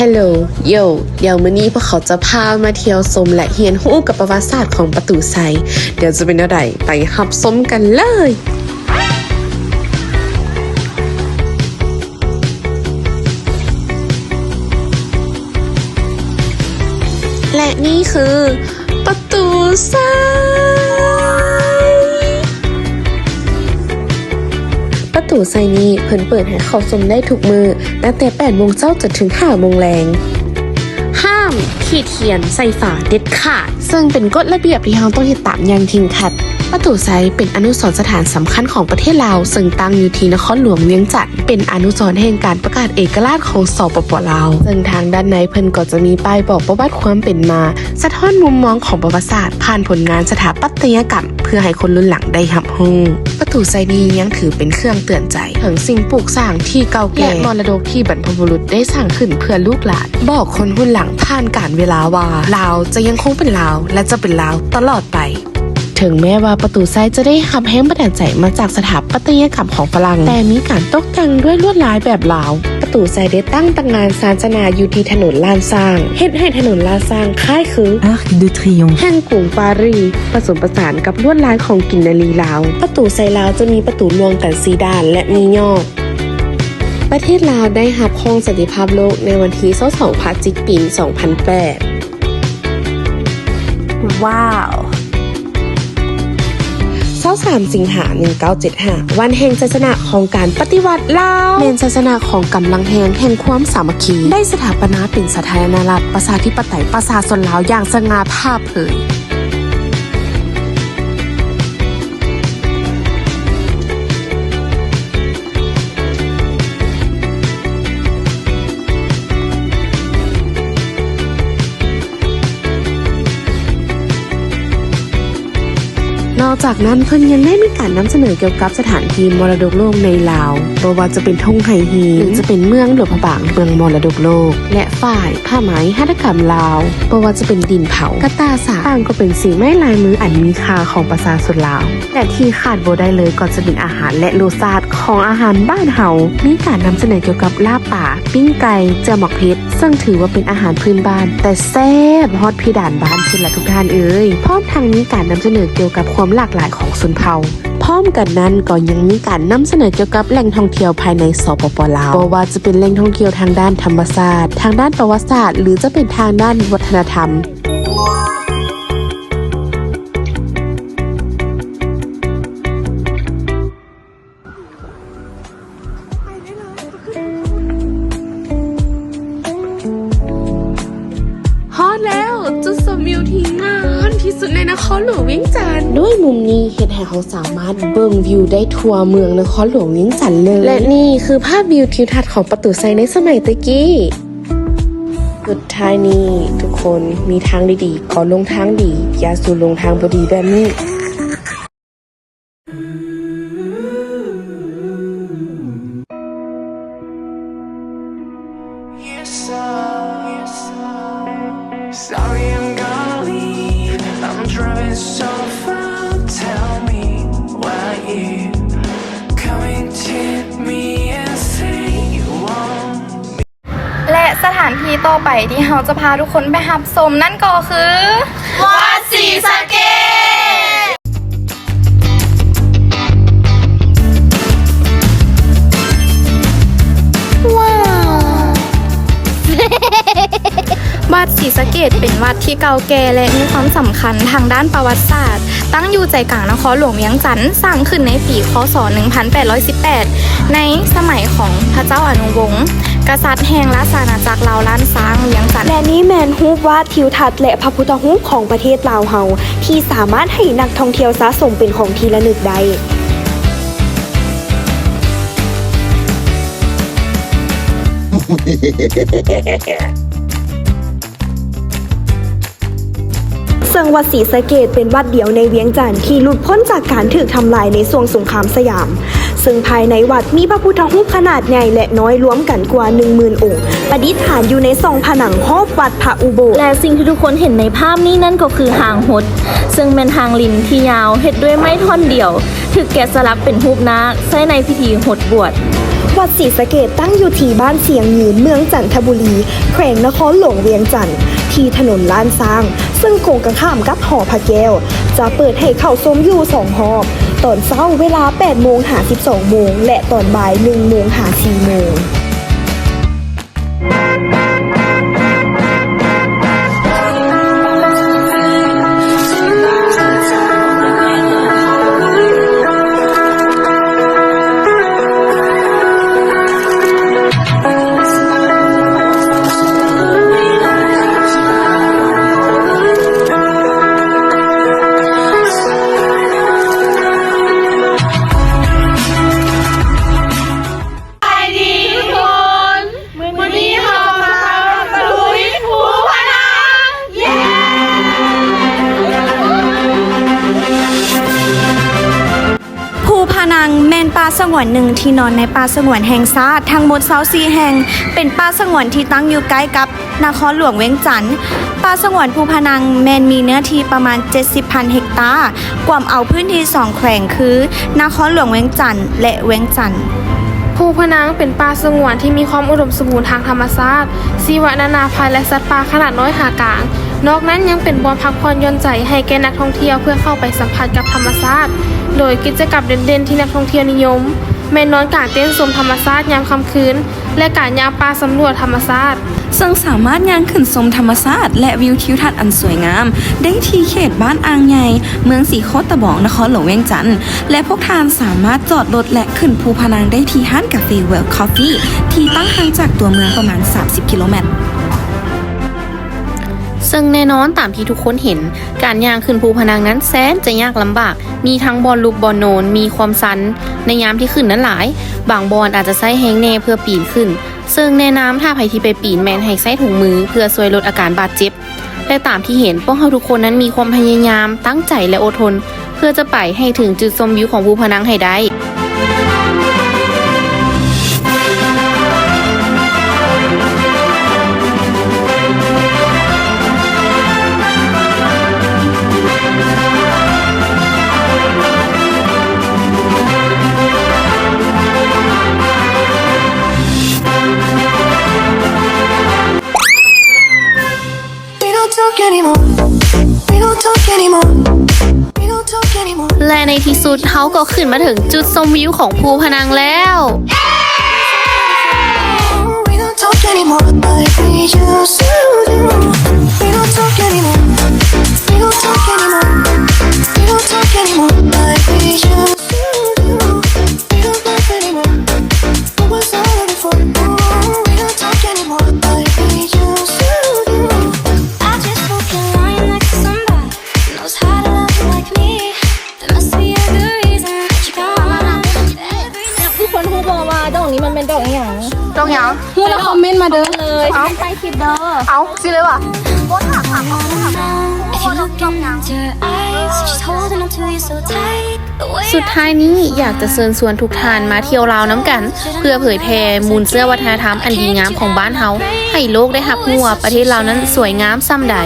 Hello Yo ດຽວມື້ນີ້ພວກເຂົາຈະພາມາທ່ຽວຊົມ ແລະ ຮຽນຮູ້ກັບປະຫວັດສາດຂອງປະຕູໄຊ. ດຽວຈະເປັນແນວໃດ ໄປຮັບຊົມກັນເລີຍ. ແລະ ນີ້ຄືປະຕູໄຊ. ປະຕູໄຊນີ້ເພິ່ນເປີດໃຫ້ເຂົ້າຊົມໄດ້ທຸກມື້ ຕັ້ງແຕ່ແປດໂມງເຊົ້າຈົນເຖິງຫ້າໂມງແລງ. ຫ້າມຂີດຫຽນໃສ່ຝາເດັດຂາດ, ເຊິ່ງເປັນກົດລະບຽບທີ່ເຮົາຕ້ອງເຮັດຕາມຢ່າງເຄັ່ງຄັດ. ປະຕູໄຊເປັນອະນຸສອນສະຖານສຳຄັນຂອງປະເທດລາວ, ເຊິ່ງຕັ້ງຢູ່ທີ່ນະຄອນຫຼວງວຽງຈັນ. ເປັນອະນຸສອນແຫ່ງການປະກາດເອກະລາດຂອງ ສປປ ລາວ, ເຊິ່ງທາງດ້ານໃນເພິ່ນກໍຈະມີປ້າຍບອກປະຫວັດຄວາມເປັນມາ, ສະທ້ອນມຸມມອງຂອງປະຫວັດສາດຜ່ານຜົນງານສະຖາປັດຕະຍະກຳ ເພື່ອໃຫ້ຄົນລຸ້ນຫຼັງໄດ້ຮັບຮູ້. ປະຕູໄຊນີ້ຍັງຖືເປັນເຄື່ອງເຕືອນໃຈເຖິງສິ່ງປູກສ້າງທີ່ເກົ່າແກ່ ແລະ ມໍລະດົກທີ່ບັນພະບຸລຸດໄດ້ສ້າງຂຶ້ນເພື່ອລູກຫຼານ, ບອກຄົນຮຸ່ນຫຼັງຜ່ານການເວລາວ່າ ລາວຈະຍັງຄົງເປັນລາວ ແລະ ຈະເປັນລາວຕະຫຼອດໄປ. ເຖິງແມ້ວ່າປະຕູໄຊຈະໄດ້ຮັບແຮງບັນດານໃຈມາຈາກສະຖາປັດຕະຍະກຳຂອງຝຣັ່ງ, ແຕ່ມີການຕົກແຕ່ງດ້ວຍລວດລາຍແບບລາວ. ປະຕູໄຊໄດ້ຕັ້ງຕາງງານສານຊະນາຢູ່ທີ່ຖະໜົນລ້ານຊ້າງ, ເຮັດໃຫ້ຖະໜົນລ້ານຊ້າງຄ້າຍຄື Arc de Triomphe ແຫ່ງກຸງປາຣີ, ປະສົມປະສານກັບລວດລາຍຂອງກິນນາຣີລາວ. ປະຕູໄຊລາວຈະມີປະຕູລວມກັນສີ່ດ້ານ ແລະ ມີຍອດ. ປະເທດລາວໄດ້ຮັບຮອງສັນຕິພາບໂລກໃນວັນທີຊາວສອງ ພະຈິກ ປີສອງພັນແປດ. ວ້າວ! ຊາວສາມ ສິງຫາ ໜຶ່ງເກົ້າເຈັດຫ້າ ວັນແຫ່ງໄຊຊະນະຂອງການປະຕິວັດລາວ, ແມ່ນໄຊຊະນະຂອງກຳລັງແຮງແຫ່ງຄວາມສາມັກຄີ, ໄດ້ສະຖາປະນາເປັນສາທາລະນະລັດປະຊາທິປະໄຕປະຊາຊົນລາວຢ່າງສະຫງ່າຜ່າເຜີຍ. ນອກຈາກນັ້ນ ເພິ່ນຍັງໄດ້ມີການນຳສະເໜີກ່ຽວກັບສະຖານທີ່ມໍລະດົກໂລກໃນລາວ, ບໍ່ວ່າຈະເປັນທົ່ງໄຫຫີນ ຫຼື ຈະເປັນເມືອງຫຼວງພະບາງ ເມືອງມໍລະດົກໂລກ ແລະ ຝ້າຍ ຜ້າໄໝ ຫັດຖະກຳລາວ, ບໍ່ວ່າຈະເປັນດິນເຜົາ, ກະຕ່າສາກ ຕ່າງກໍເປັນສີໄມ້ລາຍມືອັນມີຄ່າຂອງປະຊາຊົນລາວ. ແລະ ທີ່ຂາດບໍ່ໄດ້ເລີຍກໍຈະເປັນອາຫານ ແລະ ລົດຊາດຂອງອາຫານບ້ານເຮົາ. ມີການນຳສະເໜີກ່ຽວກັບລາບປາ, ປີ້ງໄກ່, ແຈ່ວໝາກເຜັດ, ເຊິ່ງຖືວ່າເປັນອາຫານພື້ນບ້ານ ແຕ່ແຊບຮອດເພດານບ້ານພຸ້ນລະທຸກທ່ານເອີຍ. ພ້ອມທັງມີການນຳສະເໜີກ່ຽວກັບຄວາມຫຼາກຫຼາຍຂອງຊົນເຜົ່າ. ພ້ອມກັນນັ້ນກໍຍັງມີການນຳສະເໜີກ່ຽວກັບແຫຼ່ງທ່ອງທ່ຽວພາຍໃນ ສປປ ລາວ, ບໍ່ວ່າຈະເປັນແຫຼ່ງທ່ອງທ່ຽວທາງດ້ານທຳມະຊາດ, ທາງດ້ານປະຫວັດສາດ ຫຼື ຈະເປັນທາງດ້ານວັດທະນະທຳ. ຮອດແລ້ວ! ຈຸດຊົມວິວທີ່ງາມທີ່ສຸດໃນນະຄອນຫຼວງວຽງຈັນ. ດ້ວຍມຸມນີ້ເຮັດໃຫ້ເຮົາສາມາດເບິ່ງວິວໄດ້ທົ່ວເມືອງນະຄອນຫຼວງວຽງຈັນເລີຍ. ແລະ ນີ້ຄືພາບວິວທິວທັດຂອງປະຕູໄຊໃນສະໄໝແຕ່ກີ້. ສຸດທ້າຍນີ້ ທຸກຄົນມີທາງດີໆກໍລົງທາງດີ, ຢ່າສູ່ລົງທາງບໍ່ດີແບບນີ້. Sorry, I'm gonna leave. I'm driving so far. Tell me why you coming to me and say you want me. ແລະ ສະຖານທີ່ຕໍ່ໄປທີ່ເຮົາຈະພາທຸກຄົນໄປຮັບຊົມນັ້ນກໍຄື ວັດສີສະເກດ. ວັດສີສະເກດເປັນວັດທີ່ເກົ່າແກ່ ແລະ ມີຄວາມສຳຄັນທາງດ້ານປະຫວັດສາດ, ຕັ້ງຢູ່ໃຈກາງນະຄອນຫຼວງວຽງຈັນ, ສ້າງຂຶ້ນໃນປີ ຄ.ສ. ໜຶ່ງພັນແປດຮ້ອຍສິບແປດ ໃນສະໄໝຂອງພະເຈົ້າອະນຸວົງ ກະສັດແຫ່ງລາຊະອານາຈັກລາວລ້ານຊ້າງ ວຽງຈັນ. ແລະນີ້ແມ່ນຮູບວາດທິວທັດ ແລະ ພະພຸດທະຮູບຂອງປະເທດລາວເຮົາ ທີ່ສາມາດໃຫ້ນັກທ່ອງທ່ຽວສະສົມເປັນຂອງທີ່ລະນຶກໄດ້. ເຊິ່ງວັດສີສະເກດເປັນວັດດຽວໃນວຽງຈັນທີ່ຫຼຸດພົ້ນຈາກການຖືກທຳລາຍໃນຊ່ວງສົງຄາມສະຫຍາມ, ເຊິ່ງພາຍໃນວັດມີພະພຸດທະຮູບຂະໜາດໃຫຍ່ ແລະ ນ້ອຍລວມກັນກວ່າໜຶ່ງໝື່ນອົງ ປະດິດຖານຢູ່ໃນຊ່ອງຜະໜັງຮອບວັດພະອຸໂບດ. ແລະ ສິ່ງທີ່ທຸກຄົນເຫັນໃນພາບນີ້ນັ້ນກໍຄືຮາງຫົດ, ເຊິ່ງແມ່ນຮາງລິນທີ່ຍາວ ເຮັດດ້ວຍໄມ້ທ່ອນດຽວ, ຖືກແກະສະຫຼັກເປັນຮູບນາກ ໃຊ້ໃນພິທີຫົດບວດ. ວັດສີສະເກດຕັ້ງຢູ່ທີ່ບ້ານຊຽງຍືນ ເມືອງຈັນທະບູລີ ແຂວງນະຄອນຫຼວງວຽງຈັນ ທີ່ຖະໜົນລ້ານຊ້າງ ເຊິ່ງກົງກັນຂ້າມກັບຫໍພະແກ້ວ ຈະເປີດໃຫ້ເຂົ້າຊົມຢູ່ສອງຮອບ, ຕອນເຊົ້າເວລາແປດໂມງຫາສິບສອງໂມງ ແລະ ຕອນບ່າຍໜຶ່ງໂມງຫາສີ່ໂມງ. ສະບາຍດີທຸກຄົນ, ມື້ນີ້ເຮົາມາຕະລຸຍພູພະນັງ. ເຢ້! ພູພະນັງແມ່ນປ່າສະຫງວນໜຶ່ງທີ່ນອນໃນປ່າສະຫງວນແຫ່ງຊາດທັງໝົດຊາວສີ່ແຫ່ງ, ເປັນປ່າສະຫງວນທີ່ຕັ້ງຢູ່ໃກ້ກັບ ນະຄອນຫຼວງວຽງຈັນ. ປ່າສະຫງວນພູພະນັງແມ່ນມີເນື້ອທີ່ປະມານເຈັດສິບພັນເຮັກຕາ, ກວມເອົາພື້ນທີ່ສອງແຂວງຄື ນະຄອນຫຼວງວຽງຈັນ ແລະ ວຽງຈັນ. ພູພະນັງເປັນປ່າສະຫງວນທີ່ມີຄວາມອຸດົມສົມບູນທາງທຳມະຊາດ, ຊີວະນານາພັນ ແລະ ສັດປ່າຂະໜາດນ້ອຍຫາກາງ. ນອກນັ້ນຍັງເປັນບ່ອນພັກຜ່ອນຢ່ອນໃຈໃຫ້ແກ່ນັກທ່ອງທ່ຽວເພື່ອເຂົ້າໄປສຳຜັດກັບທຳມະຊາດ, ໂດຍກິດຈະກຳເດັ່ນໆທີ່ນັກທ່ອງທ່ຽວນິຍົມ ແມ່ນນອນກາງເຕັນຊົມທຳມະຊາດຍາມຄ່ຳຄືນ ແລະ ການຍ່າງປ່າສຳຫຼວດທຳມະຊາດ. ເຊິ່ງສາມາດຍ່າງຂຶ້ນຊົມທຳມະຊາດ ແລະ ວິວທິວທັດອັນສວຍງາມໄດ້ທີ່ເຂດບ້ານອ່າງໃຫຍ່, ເມືອງສີໂຄດຕະບອງ, ນະຄອນຫຼວງວຽງຈັນ ແລະ ພວກທ່ານສາມາດຈອດລົດ ແລະ ຂຶ້ນພູພະນັງໄດ້ທີ່ຮ້ານກາເຟ Well Coffee ທີ່ຕັ້ງຫ່າງຈາກຕົວເມືອງປະມານສາມສິບກິໂລແມັດ. ເຊິ່ງແນ່ນອນຕາມທີ່ທຸກຄົນເຫັນ, ການຍ່າງຂຶ້ນພູພະນັງນັ້ນແສນຈະຍາກລຳບາກ, ມີທັງບ່ອນຫຼຸບບ່ອນໂນນ, ມີຄວາມຊັນໃນຍາມທີ່ຂຶ້ນນັ້ນຫຼາຍ, ບາງບ່ອນອາດຈະໃຊ້ແຮງແດ່ເພື່ອປີນຂຶ້ນ. ເຊິ່ງແນະນຳ ຖ້າໃຜທີ່ໄປປີນແມ່ນໃຫ້ໃຊ້ຖົງມືເພື່ອຊ່ວຍລົດອາການບາດເຈັບ ແລະ ຕາມທີ່ເຫັນ, ພວກເຮົາທຸກຄົນນັ້ນມີຄວາມພະຍາຍາມ, ຕັ້ງໃຈ ແລະ ອົດທົນ ເພື່ອຈະໄປໃຫ້ເຖິງຈຸດຊົມວິວຂອງພູພະນັງໃຫ້ໄດ້. ແລະ ໃນທີ່ສຸດເຮົາກໍຂຶ້ນມາເຖິງຈຸດຊົມວິວຂອງພູພະນັງແລ້ວ. There must be a good reason that you come around. ທຸກຄົນຮູ້ບໍ່ວ່າດອກນີ້ມັນແມ່ນດອກອີ່ຫຍັງ? ດອກຫຍັງ? ຮູ້ແລ້ວຄອມເມັນມາເດີ. ເອົາ ໃຕ້ຄລິບເດີ. ເອົາ ຊິເລີຍຫວາ? If you look into her eyes, she's holding on to you so tight. ສຸດທ້າຍນີ້ ຢາກຈະເຊີນຊວນທຸກທ່ານມາທ່ຽວລາວນຳກັນ ເພື່ອເຜີຍແຜ່ມູນເຊື້ອວັດທະນະທຳອັນດີງາມຂອງບ້ານເຮົາ ໃຫ້ໂລກໄດ້ຮັບຮູ້ວ່າປະເທດລາວນັ້ນສວຍງາມສ່ຳໃດ.